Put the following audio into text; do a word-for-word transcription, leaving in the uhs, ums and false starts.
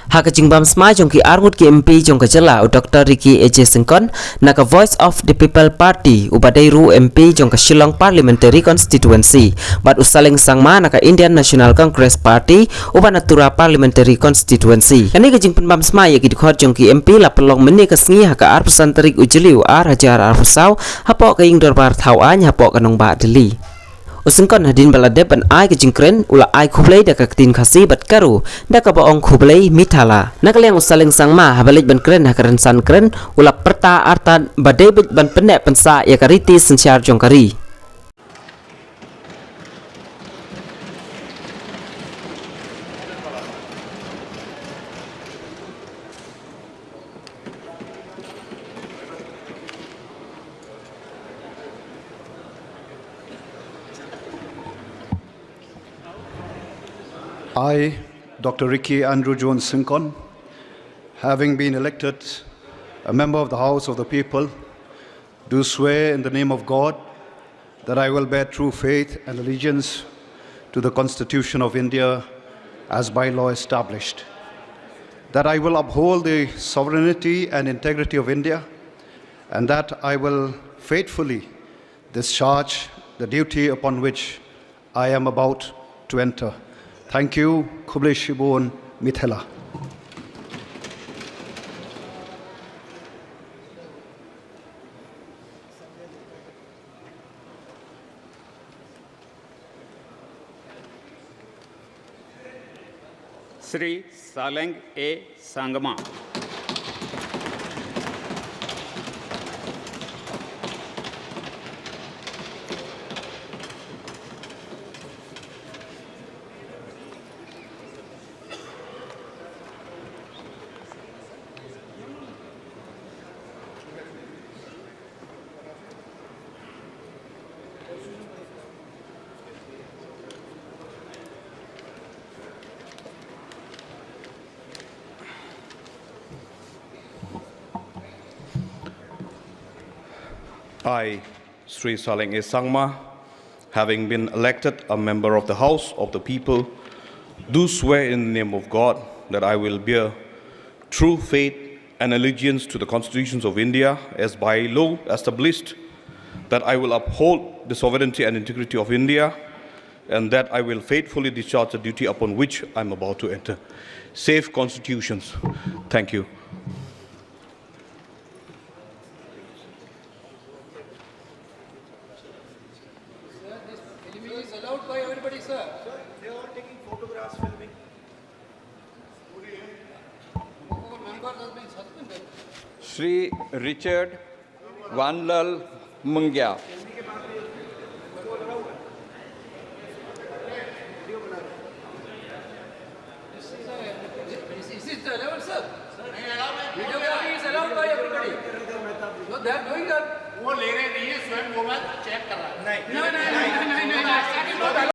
Ha ka jingbam smai jong ki arngut ki M P jong ka jylla, u Doctor Ricky A J Syngkon na ka Voice of the People Party, uba dei ruh M P jong ka Shillong Parliamentary Constituency, bad u Saleng Sangma na ka Indian National Congress Party, uba na Tura Parliamentary Constituency. Kane ka jingpynbam smai ïa ki dkhot jong ki M P la pynlong mynne ka sngi ha ka arphew san tarik u Jylliew ar hajar arphew saw, hapoh ka ïing dorbar thaw aiñ hapoh ka nongbah Delhi. U Syngkon hadien ba la dep ban ai ka jingkren, u la ai khublei da ka ktien Khasi bad Garo da kaba ong khublei Mithala. Na ka liang u Saleng Sangma, haba leit ban kren ha ka rynsan kren, u la pyrta artat ba dei beit ban pynneh pynsah ïa ka riti synshar jong ka ri. I, Doctor Ricky Andrew Jones Syngkon, having been elected a member of the House of the People, do swear in the name of God that I will bear true faith and allegiance to the Constitution of India as by law established, that I will uphold the sovereignty and integrity of India, and that I will faithfully discharge the duty upon which I am about to enter. Thank you. Khublei shibun, Mithala. Shri Saleng A Sangma. I, Sri Saleng A Sangma, having been elected a member of the House of the People, do swear in the name of God that I will bear true faith and allegiance to the constitutions of India as by law established, that I will uphold the sovereignty and integrity of India, and that I will faithfully discharge the duty upon which I am about to enter. Safe constitutions. Thank you. Sir, this filming is allowed by everybody, sir. Sir, they are taking photographs, filming. Shri Richard Vanlal Mungia. This is the level, sir. Videography is allowed by everybody. No, they are doing that. वो ले रहे नहीं है, स्वयं वो मैं चेक कर रहा हूँ। नहीं, नहीं, नहीं, नहीं, नहीं, नहीं, नहीं।